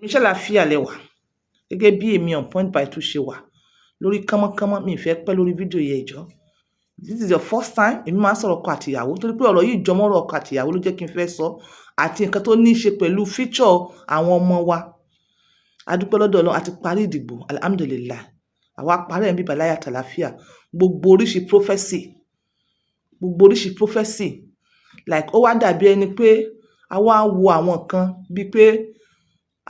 Èmi ṣàlàáfíà lẹ wà gẹ́gẹ́ bí èmi on point by two ṣe wà lórí kánmọ́kánmọ́. Mi ì fẹ́ pẹ́ lórí fídíò yẹn, ẹ jọ̀ọ́. This is your first time èmi máa ń sọ̀rọ̀ ọkọ àtìyàwó, torí pé ọ̀rọ̀ yìí jọmọ́rọ̀ ọkọ àtìyàwó ló jẹ́ kí n fẹ́ sọ, àti nǹkan tó ní í ṣe pẹ̀lú future àwọn ọmọ wa. A dúpẹ́ lọ́dọ̀ Ọlọ́run, a ti parí ìdìbò, alhamdulillah. Àwa parí ẹ̀ ń bíbá láyọ̀ àtàlàáfíà. Gbogbo oríṣi prophecy, gbogbo oríṣi prophecy, like ó wá dàbí ẹni pé a wá ń wo àwọn kan bíi pé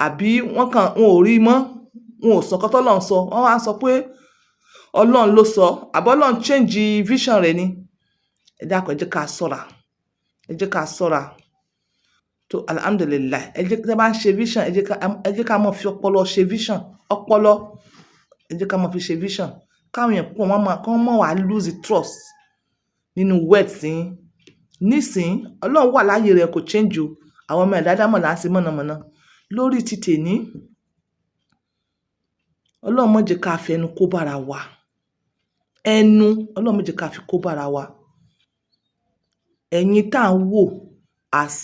àbí wọ́n kàn wọn ò rí mọ́, wọn ò sọ nǹkan tọ́lọ́run sọ. Wọ́n wá ń sọ pé Ọlọ́run ló sọ, àbí Ọlọ́run change vision rẹ̀ ni. Ẹ dákun, ẹ jẹ́ ká ṣọ́ra, ẹ jẹ́ ká ṣọ́ra tó. Alhamdulillah. Ẹ jẹ́ tí a bá ń ṣe vision, ẹ jẹ́ ká máa fi ọpọlọ ṣe vision. Ọpọlọ, ẹ jẹ́ ká máa fi ṣe vision, káwọn èèyàn púpọ̀ wọ́n máa kán mọ̀ wá lose trust nínú words yín. Nísìnyí, Ọlọ́run wà láàyè rẹ̀, kò change o. Àwọn ọmọ ẹ̀dá dámọ̀ là ń ṣe mọ̀nàmọ́ná lórí ti tèní. Ọlọ́run má jẹ́ ká fẹnu kó bára wa. Ẹnu, Ọlọ́run má jẹ́ ká fi kó bára wa. Ẹ̀yin tá à ń wò as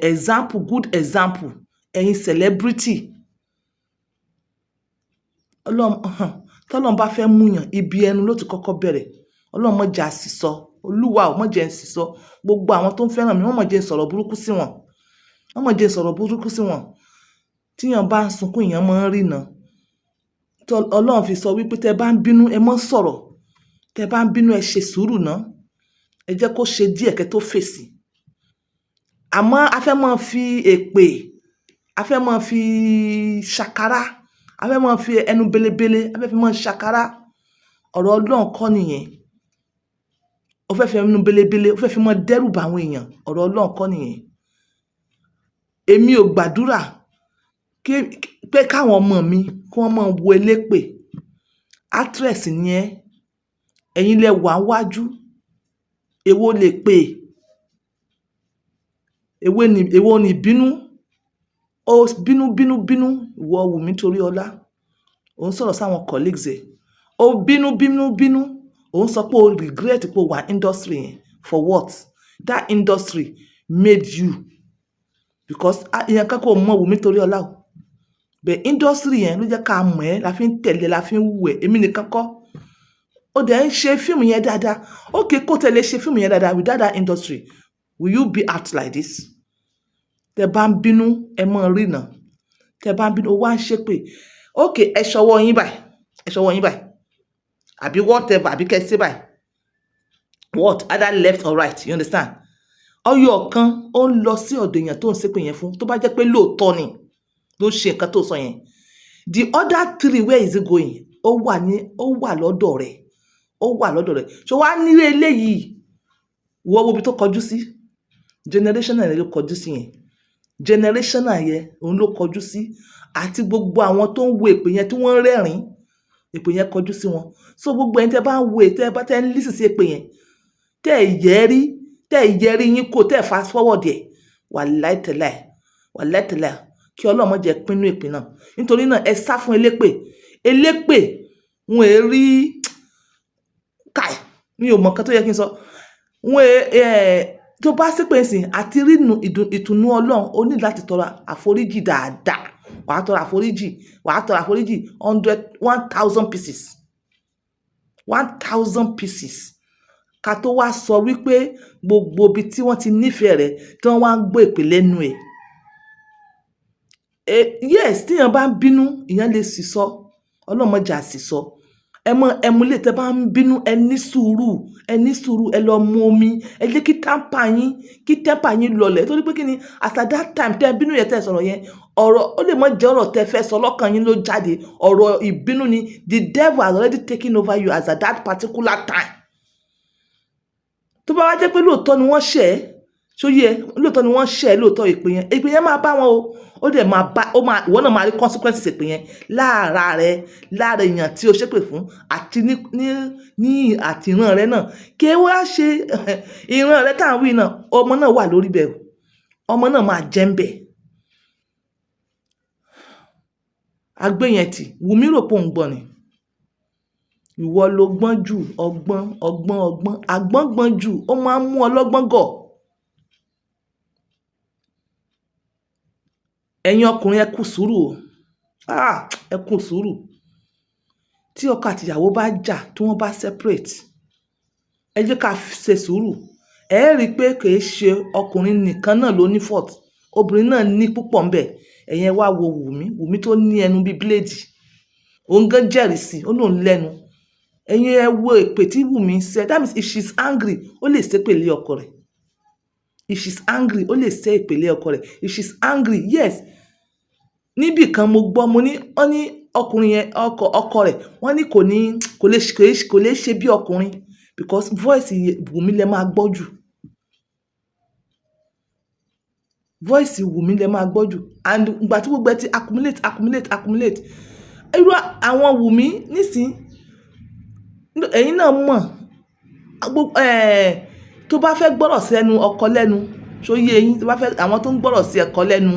example, good example, ẹ̀yin celebrity, Ọlọ́run, tọ́lọ́run bá fẹ́ múyàn, ibi ẹnu ló ti kọ́kọ́ bẹ̀rẹ̀. Ọlọ́run má jẹ́ a sì sọ. Olúwa ò má jẹ́ n sì sọ. Gbogbo àwọn tó ń fẹ́ràn mi, wọ́n má jẹ́ n sọ̀rọ̀ burúkú sí wọn, wọ́n má jẹ́ n sọ̀rọ̀ burúkú sí wọn. Tíyàn bá ń sunkún, èèyàn máa ń rìnà. Ọlọ́run fi sọ wípé tẹ́ bá ń bínú, ẹ má sọ̀rọ̀. Tẹ́ bá ń bínú, ẹ ṣe sùúrù ná, ẹ jẹ́ kó ṣe díẹ̀ kẹ́ tó fèsì. Àmọ́ a fẹ́ máa fi èpè, a fẹ́ máa fi ṣàkárá, a fẹ́ máa fi ẹnu belebele, a fẹ́ fi máa ṣàkárá. Ọ̀rọ̀ Ọlọ́run kọ́ nìyẹn. Ó fẹ́ fi ẹnu belebele, ó fẹ́ fi máa dẹ́rù bà àwọn èèyàn. Ọ̀rọ̀ Ọlọ́run kọ́ nìyẹn. Èmi ò gbàdúrà pé káwọn ọmọ mi kí wọ́n máa wo elépè. Actress ni ẹ́, ẹ̀yin lẹ wà wájú. Èwo lè pè, èwo ni ìbínú? Ó bínú, bínú, bínú. Ìwọ Wùmí Toríọlá, ò ń sọ̀rọ̀ sáwọn colleagues ẹ̀. Ó bínú, bínú, bínú. Ò ń sọ pé o regret pé o wà industry yẹn. For what? That industry made you, because èèyàn kan kò mọ Wùmí Toríọlá o, but industry yẹn ló jẹ́ ká mọ̀ ẹ́, la fi ń tẹ̀lé, la fi ń wù ẹ́. Èmi nìkan kọ́. Ó dẹ̀ ń ṣe fíìmù yẹn dáadáa. Okay, kó tẹ̀lé ṣe fíìmù yẹn dáadáa, without that industry, will you be out like this? Tẹ bá ń bínú, ẹ mọ̀ rìnà. Tẹ bá ń bínú, ó wá ń ṣépè. Okay, ẹ ṣọwọ́ yín báyìí, ẹ ṣọwọ́ yín báyìí, àbí whatever, àbí kẹ́ ṣe báyìí, what, either left or right, you understand? Ọyọ kan ó ń lọ sí ọ̀dọ̀ èèyàn tó ń ṣépè yẹn fún, tó bá jẹ́ pé lóòótọ́ ni ló ṣe nǹkan tó sọ yẹn. The other three, where is it going? Ó wà ní, ó wà lọ́dọ̀ rẹ̀, ó wà lọ́dọ̀ rẹ̀. Ṣé wàá nílé eléyìí? Wọ́n wo ibi tó kọjú sí. Generational yẹn ló kọjú sí yẹn. Generational yẹn òun ló kọjú sí, àti gbogbo àwọn tó ń wo èpè yẹn tí wọ́n ń rẹ́rìn-ín, èpè yẹn kọjú sí wọn. So gbogbo ẹni tẹ́ bá ń wo ètò, ẹ bá tẹ́ ń listen sí èpè yẹn, tẹ́ ẹ̀ yẹ́ rí, tẹ́ ẹ̀ yẹ́ rí yín kó, tẹ́ ẹ̀ fast forward ẹ̀, wàláì tẹ̀láì, wàláì tẹ̀láì, kí Ọlọ́run má jẹ́ pínú èpè náà. Nítorí náà, ẹ sá fún elépè. Elépè wọn è rí káì. Mi ò mọ nǹkan tó yẹ kí n sọ. Wọn è tó bá ṣépè sìn àti rí ìtùnú Ọlọ́run, o ní láti tọrọ àforíjì dáadáa. Wàá tọrọ àforíjì, wàá tọrọ àforíjì 100, 1,000 pieces, 1,000 pieces, ká tó wá sọ wípé gbogbo ibi tí wọ́n ti nífẹ̀ẹ́ rẹ̀, tí wọ́n wá ń gbọ́ èpè lẹ́nu ẹ̀. Yes, tíyàn bá ń bínú, ìyẹn lè sì sọ. Ọlọ́run má jẹ́ á sì sọ. Ẹ mọ emulate. Tẹ́ bá ń bínú, ẹ ní sùúrù, ẹ ní sùúrù, ẹ lọ mu omi, ẹ jẹ́ kí temper yín, kí temper yín lọlẹ̀. Torí pé kí ni, as at that time tẹ́ bínú yẹn, tẹ́ sọ̀rọ̀ yẹn, ọ̀rọ̀ ó lè má jẹ́ ọ̀rọ̀ tẹ́ fẹ́ sọ lọ́kàn yín ló jáde. Ọ̀rọ̀ ìbínú ni. The devil has already taken over you as at that particular time. Tó bá wá jẹ́ pé lóòótọ́ ni wọ́n ṣẹ̀ ẹ́, ṣó yẹ, lóòótọ́ ni wọ́n ṣẹ̀ ẹ́, lóòótọ́, èpè yẹn, èpè yẹn máa bá wọn o. Ó dẹ̀ máa bá ó máa, ìwọ náà máa rí consequences èpè yẹn lára rẹ, lára èèyàn tí o ṣépè fún, àti ní àti ìran rẹ náà. Kí wá ṣe ìran rẹ tá à ń wí náà, ọmọ náà wà lórí bẹ́ẹ̀ o, ọmọ náà máa jẹ́ ń bẹ̀. Agbẹ́yẹn tì Wùmí rò pé òun gbọ́ ni. Ìwọ ló gbọ́n jù. Ọgbọ́n, ọgbọ́n, ọgbọ́n, àgbọ́ngbọ́n jù, ó máa ń mú ọlọ́gbọ́n gọ̀. Ẹ̀yin ọkùnrin, ẹ kú sùúrù o. Ah, ẹ kú sùúrù. Tí ọkọ àti ìyàwó bá jà, tí wọ́n bá separate, ẹ jẹ́ ká ṣe sùúrù. Ẹ rí i pé kì í ṣe ọkùnrin nìkan náà ló ní fault, obìnrin náà ní púpọ̀ ńbẹ̀. Ẹ̀yin, ẹ wá wo Wùmí. Wùmí tó ní ẹnu bíi bíléèdì, òun gan jẹ́rìí sí i, ó lóun lẹ́nu. Ẹ̀yin, ẹ wo èpè tí Wùmí ṣe. That means if she's angry, ó lè ṣépè lé ọkọ rẹ̀. If she's angry, ó lè ṣe èpè lé ọkọ rẹ̀. If she's angry, yes. Níbì kan mo gbọ́, mo ní wọ́n ní ọkùnrin yẹn, ọkọ rẹ̀, wọ́n ní kò lè ṣe bí ọkùnrin because voice Wùmí lẹ máa gbọ́ jù. Voice Wùmí lẹ máa gbọ́ jù. And ìgbà tí gbogbo ẹ ti accumulate, accumulate, accumulate, irú àwọn Wùmí nísìn, ẹ̀yin náà mọ̀ tó bá fẹ́ gbọ́rọ̀ sí ẹnu ọkọ lẹ́nu, ṣó yé eyín? Tó bá fẹ́ àwọn tó ń gbọ́rọ̀ sí ẹ̀kọ́ lẹ́nu,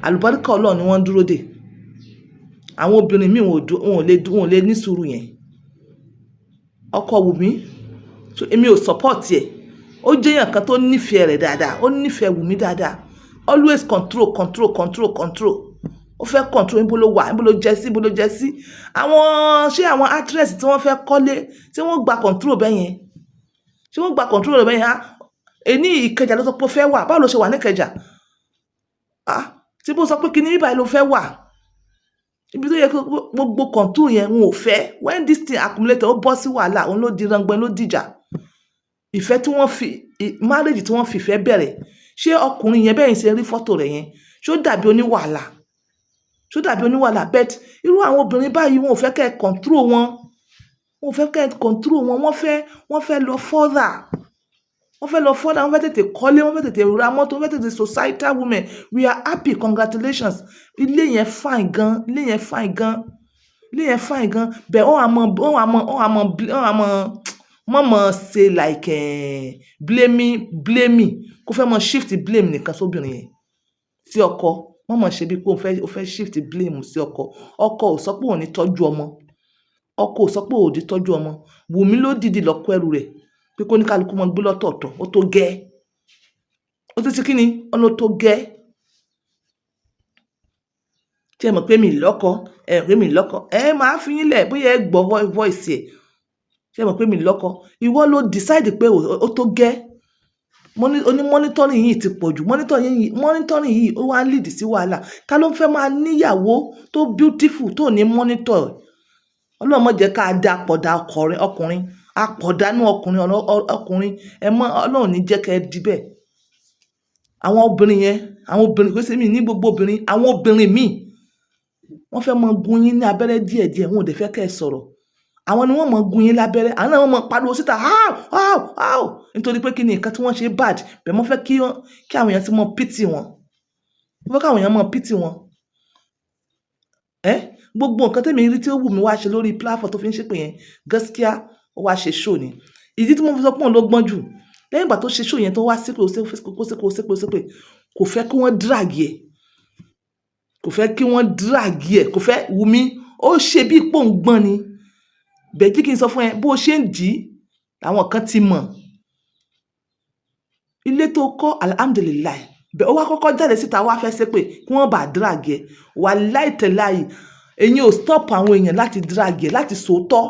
àlùbáríkà Ọlọ́run ni wọ́n ń dúró dè. Àwọn obìnrin míì, wọn ò lè ní sùúrù yẹn. Ọkọ Wùmí, so èmi ò support ẹ̀. Ó jẹ́ èèyàn kan tó nífẹ̀ẹ́ rẹ̀ dáadáa, ó nífẹ̀ẹ́ Wùmí dáadáa. Always control, control, control, control. Ó fẹ́ control. Níbo ló wà? Níbo ló jẹ́ sí? Níbo ló jẹ́ sí? Àwọn, ṣé àwọn actress tí wọ́n fẹ́ kọ́lé, tí wọ́n gba control bẹ́ẹ̀ yẹn, ṣé wọ́n gba control bẹ́ẹ̀ yẹn? Ah, èní Ìkẹjà ló sọ pé ó fẹ́ wà. Báwo ló ṣe wà ní Ìkẹjà? Ah, tí bó sọ pé kíní bíbáyìí ló fẹ́ wà, ibi tó yẹ kó gbogbo control yẹn, wọn ò fẹ́. When this thing accumulate, ó bọ́ sí wàhálà, òun ló di rangben, ló dìjà. Ìfẹ́ tí wọ́n fi marriage, tí wọ́n fi ìfẹ́ bẹ̀rẹ̀, ṣé ọkùnrin yẹn bẹ́ẹ̀ ṣe rí fọ́tò rẹ̀ yẹn, ṣó dàbí oníwàhálà? Ṣó dàbí oníwàhálà? But irú àwọn obìnrin báyìí, wọn ò fẹ́ kẹ́ ẹ control wọn, wọn ò fẹ́ kẹ́ ẹ control wọn. Wọ́n fẹ́ lọ further, wọ́n fẹ́ lọ further. Wọ́n fẹ́ tètè kọ́lé, wọ́n fẹ́ tètè ra mọ́tò, wọ́n fẹ́ tètè. Societal women, we are happy. Congratulations. Ilé yẹn fine gan, ilé yẹn fine gan, ilé yẹn fine gan. Bẹ́ẹ̀ wọ́n á mọ mọ̀ mọ̀ ṣe like blaming, blaming, kó fẹ́ mọ shift blame nìkan sóbìnrin yẹn, sí ọkọ. Wọ́n mọ̀ ṣe bí pé ó fẹ́ shift blame sí ọkọ. Ọkọ ò sọ pé òun ní tọ́jú ọmọ, ọkọ ò sọ pé òun ò ní tọ́jú ọmọ. Wùmí ló dìdí lọ kó ẹrù rẹ̀ pé kó ní kálukú mọ gbé lọ́tọ̀ọ̀tọ̀. Ó tó gẹ́, ó tó ti kí ni ọ̀nà tó gẹ́. Tí ẹ mọ̀ pé mi lọ́kọ, ẹ pé mi lọ́kọ, ẹ máa fi yín lẹ̀ bóyá ẹ gbọ́ voice ẹ̀. Ṣé ẹ mọ̀ pé mi lọ́kọ? Ìwọ ló decide pé ó tó gẹ́. Oní monitoring yìí ti pọ̀ jù. Monitoring yìí, monitoring yìí, ó wá lead sí wàhálà. Ta ló ń fẹ́ máa níyàwó tó beautiful tó ní monitor? Ọlọ́run má jẹ́ ká da àpọ̀dà ọkùnrin, ọkùnrin àpọ̀dánù ọkùnrin, ọkùnrin ẹ mọ́. Ọlọ́run ní jẹ́ kẹ́ ẹ di bẹ́ẹ̀. Àwọn obìnrin yẹn, àwọn obìnrin, kò sí mi ní gbogbo obìnrin, àwọn obìnrin míì, wọ́n fẹ́ mọ gún yín ní abẹ́rẹ́ díẹ̀díẹ̀, wọn ò dẹ̀ fẹ́ kẹ́ ẹ sọ̀rọ̀. Àwọn ni wọ́n mọ gún yín lábẹ́rẹ́, àwọn náà wọ́n mọ pariwo síta, "How, how, how?" Nítorí pé kí ni nǹkan tí wọ́n ṣe bad bẹ́ẹ̀, wọ́n fẹ́ kí àwọn èèyàn ti mọ pity wọn, wọ́n fẹ́ káwọn èèyàn mọ pity wọn. Ẹ́ gbogbo nǹkan tẹ́mi rí tí ó wù mí wá ṣe lórí platform tó fi ń ṣépè yẹn, gaskiya, ó wá ṣe show ni. Ìdí tí mo fi sọ pé òun ló gbọ́n jù, lẹ́yìn ìgbà tó ṣe show yẹn, tó wá ṣépè, ó ṣépè, ó ṣépè, ó ṣépè, ó ṣépè, kò fẹ́ kí wọ́n drag ẹ̀, kò fẹ́ kí wọ́n drag ẹ̀, kò fẹ́. Wùmí, ó ṣe bí pò ń gbọ́n ni bẹ́ẹ̀. Jí kí n sọ fún ẹ, bó o ṣe ń dì í, àwọn kan ti mọ̀ ilé tó kọ́. Alhamdulillahi. Bẹ́ẹ̀ ó wá kọ́kọ́ jáde síta, wá fẹ́ ṣépè kí wọ́n bá drag ẹ̀. Wallahi tallahi, èyí ò stop àwọn èèyàn láti drag ẹ̀, láti sòótọ́.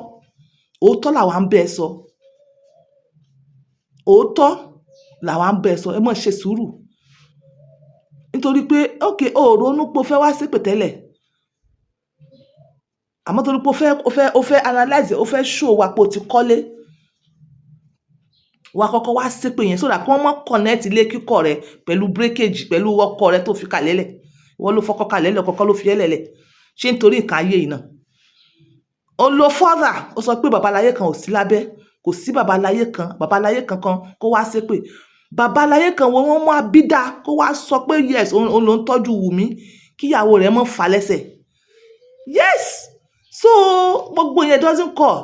Òótọ́ làwa ń bẹ́ ẹ sọ, òótọ́ làwa ń bẹ́ ẹ sọ. Ẹ má ṣe sùúrù nítorí pé ok, o ò ronú pé o fẹ́ wá ṣépè tẹ́lẹ̀, àmọ́ torí pé o fẹ́ analyze, o fẹ́ show wa pé o ti kọ́lé, wà kọ́kọ́ wá ṣépè yẹn so that kí wọ́n má connect ilé kíkọ́ rẹ pẹ̀lú breakage pẹ̀lú ọkọ rẹ tó fi kalẹ̀ lẹ̀. Ìwọ ló fọkọ kalẹ̀ lẹ̀, ọkọ kọ́ ló fi ẹ́ lẹ̀ lẹ̀. Ṣé nítorí nǹkan ayé yìí náà ó lo further? Ó sọ pé babaláyé kan ò sí lábẹ́, kò sí babaláyé kan, babaláyé kankan kó wá ṣépè. Babaláyé kan wo wọ́n mú abídá kó wá sọ pé yes, òun ló ń tọ́jú Wùmí, kíyàwó rẹ̀ mọ́ fà lẹ́sẹ̀. Yes, so gbogbo yẹn doesn't call.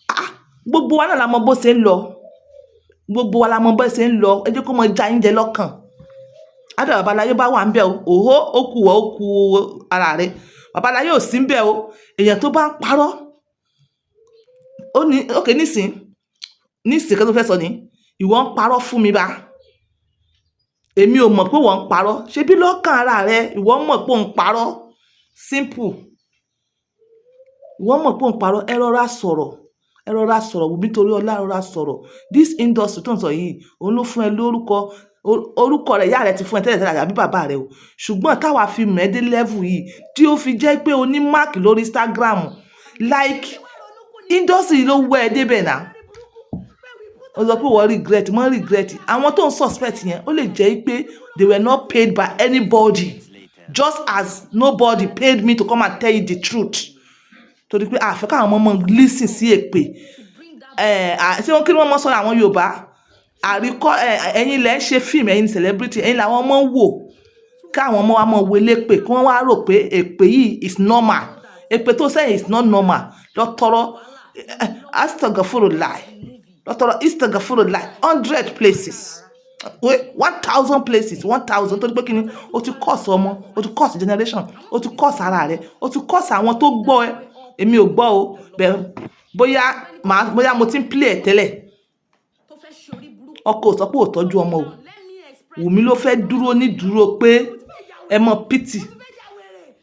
Ah, gbogbo wa náà la mọ bó ṣe ń lọ, gbogbo wa la mọ bó ṣe ń lọ. Ẹ jẹ́ kó mọ já yín jẹ lọ́kàn. Ádà babaláyé bá wà ń bẹ̀ o, òhó, ó kù wọ́, ó kù ara rẹ̀. Babaláyé ò sí ń bẹ̀ o. Èèyàn tó bá ń parọ́ ó ní ok. Nísìn nísìn, kí ló fẹ́ sọ ni? Ìwọ ń parọ́ fún mi bá. Èmi ò mọ̀ pé wọ́n ń parọ́. Ṣebí lọ́kàn ara rẹ, ìwọ mọ̀ pé ò ń parọ́. Simple. Ìwọ mọ̀ pé ò ń parọ́. Ẹ rọra sọ̀rọ̀, ẹ rọra sọ̀rọ̀. Wùmí Toríọlá, rọra sọ̀rọ̀. This industry tó ń sọ yìí, òun ló fún ẹ lórúkọ. Orúkọ rẹ̀, ìyá rẹ̀ ti fún ẹ tẹ́lẹ̀ tẹ́lẹ̀ àbí bàbá rẹ̀ o, ṣùgbọ́n táwa fi mọ̀ ẹ́ dé level yìí, tí ó fi jẹ́ pé o ní mark lórí Instagram, like, industry ló wọ́ ẹ débẹ̀ náà. Ó sọ pé wọ́n regret, wọ́n regret. Àwọn tó ń suspect yẹn, ó lè jẹ́ pé they were not paid by anybody, just as nobody paid me to come and tell you the truth, torí pé àfẹ́ káwọn ọmọ mọ̀ listen sí èpè ẹ̀. Ṣé wọ́n, kí ni wọ́n mọ̀ sọ̀rọ̀ àwọn Yorùbá àríkọ́? Ẹ̀yin lẹ́ ń ṣe fíìmù, ẹ̀yin celebrity, ẹ̀yin làwọn ọmọ ń wò. Káwọn ọmọ wa mọ̀ wo elépè, kí wọ́n wá rò pé èpè yìí is normal. Èpè tó sẹ́yìn is not normal. Lọ tọrọ astagfirullah, lọ tọrọ istagfirullah 100 places, 1000 places, 1000, torí pé kí ni? O ti curse ọmọ, o ti curse generation, o ti curse ara rẹ, o ti curse àwọn tó gbọ́ ẹ. Èmi ò gbọ́ o, bẹ́ẹ̀ bóyá màá, bóyá mo ti ń play ẹ̀ tẹ́lẹ̀. Ọkọ ò sọ pé ò tọ́jú ọmọ o. Wùmí ló fẹ́ dúró ní dúró pé ẹ mọ pity.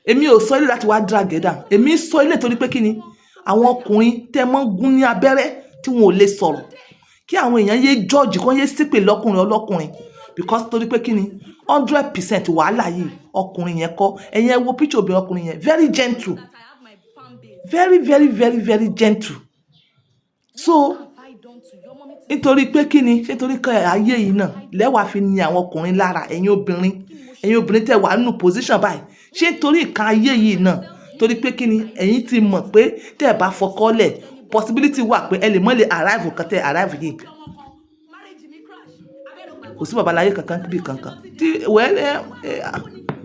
Èmi ò sọ ilé láti wá drag ẹ̀ down. Èmi sọ ilé torí pé kí ni? Àwọn ọkùnrin tẹ́ mọ́ gún ní abẹ́rẹ́ tí wọn ò lè sọ̀rọ̀, kí àwọn èèyàn yé judge, kó yé ṣépè lọ́kùnrin ọlọ́kùnrin, because torí pé kí ni? 100% wàhálà yìí, ọkùnrin yẹn kọ́. Ẹ̀yin ẹ wo picture obìnrin, ọkùnrin yẹn very gentle, very very very very gentle. So nítorí pé kí ni? Ṣé nítorí kan ayé yìí náà lẹ́wàá fi ní àwọn ọkùnrin lára? Ẹ̀yin obìnrin, ẹ̀yin obìnrin tẹ́ wà nínú position báyìí, ṣé nítorí ìkan ayé yìí náà? Torí pé kí ni? Ẹ̀yin ti mọ̀ pé tẹ́ ẹ bá fọkọ́lẹ̀, possibility wà pé ẹ lè mọ́ lè arrive kan tẹ́ arrive yìí. Kò sí babaláyé kankan bí kankan tí. Well,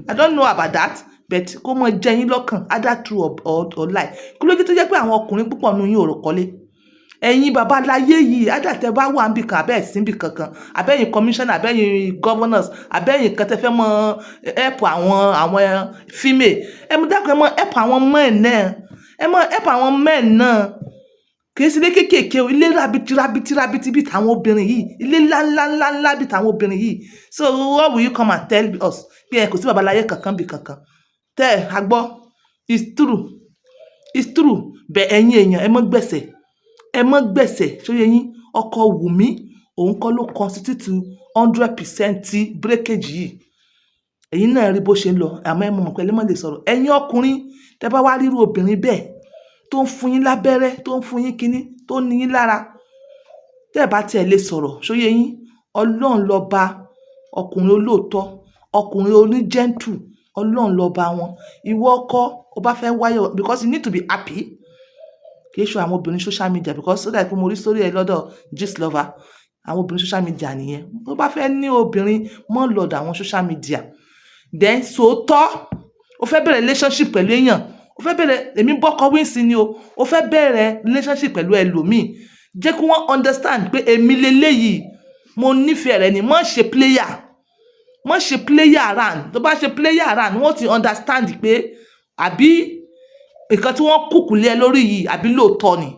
I don't know about that, but kó mọ jẹ yín lọ́kàn, either true or lie. Kí ló dé tó jẹ́ pé àwọn ọkùnrin púpọ̀ nínú yín ò rò kọ́lé? Ẹ̀yin babaláyé yìí, ádàtẹ̀ bá wà níbì kan, abẹ́ ẹ̀sìn níbì kankan, abẹ́yìn commissioner, abẹ́yìn governors, abẹ́yìn kan tẹ́ fẹ́ mọ help àwọn female, ẹ mú dákun, ẹ mọ help àwọn men náà, ẹ mọ help àwọn men náà. Kì í ṣe ilé kéékèèké o, ilé rabiti rabiti rabiti bíi tàwọn obìnrin yìí, ilé ńlá ńlá ńlá ńlá bíi tàwọn obìnrin yìí. So what will you come and tell us? Pé ẹ kò sí babaláyé kankan bí kankan tẹ́ ẹ a gbọ́. It's true, it's true. Bẹ́ẹ̀ ẹ̀yin èèyàn, ẹ mọ́ gbẹ̀sẹ̀, ẹ mọ́ gbẹ̀sẹ̀. Ṣóyè yín? Ọkọ Wùmí, òun kọ́ ló constitute 100% ti breakage yìí. Ẹ̀yin náà rí bó ṣe ń lọ, àmọ́ ẹ mọ̀ pé ẹ mọ̀ lè sọ̀rọ̀. Ẹ̀yin ọkùnrin tẹ́ bá wá ríru obìnrin bẹ́ẹ̀ tó ń fún yín lábẹ́rẹ́, tó ń fún yín kinní, tó ń ní yín lára, tẹ́ ẹ bá tiẹ̀ lè sọ̀rọ̀, ṣóyè yín? Ọlọ́run lọ́ba ọkùnrin olóòótọ́, ọkùnrin oní gentle, Ọlọ́run lọ́ba wọn. Ìwọ ọkọ, o bá fẹ́ wáyọ̀, because you need to be happy. Kì í ṣe àwọn obìnrin social media, because ó dàbí pé mo rí sórí ẹ lọ́dọ̀ Gist Lover, àwọn obìnrin social media nìyẹn. Tó bá fẹ́ ní obìnrin, mọ́ lọ́dọ̀ àwọn social media. Then sòótọ́, o fẹ́ bẹ̀rẹ̀ relationship pẹ̀lú èèyàn, o fẹ́ bẹ̀rẹ̀, èmi bọ́kọ wíǹsì ni o, o fẹ́ bẹ̀rẹ̀ relationship pẹ̀lú ẹlòmíì, jẹ́ kí wọ́n understand pé èmi leléyìí, mo nífẹ̀ẹ́ rẹ ni. Má ṣe player, má ṣe player around. Tó bá ṣe player around, wọ́n ti understand pé àbí nǹkan tí wọ́n kùkù lé ẹ lórí yìí, àbí lóòótọ́ ni,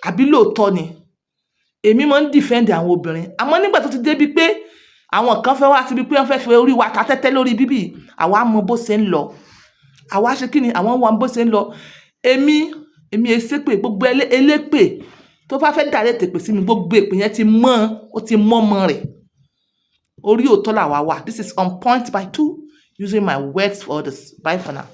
àbí lóòótọ́ ni. Èmi máa ń defend àwọn obìnrin, àmọ́ nígbà tó ti débi pé àwọn kan fẹ́ wá síbi pé wọ́n fẹ́ fi orí wa ta tẹ́tẹ́ lórí bíbí, àwa mọ bó ṣe ń lọ. Àwa ṣe kí ni? Àwọn wà bó ṣe ń lọ. Èmi è ṣépè. Gbogbo elépè tó bá fẹ́ direct èpè sí mi, gbogbo èpè yẹn ti mọ́, ó ti mọ́ ọmọ rẹ̀. Orí òótọ́ làwa wà. This is On Point by Two, using my words for others. Bye for now.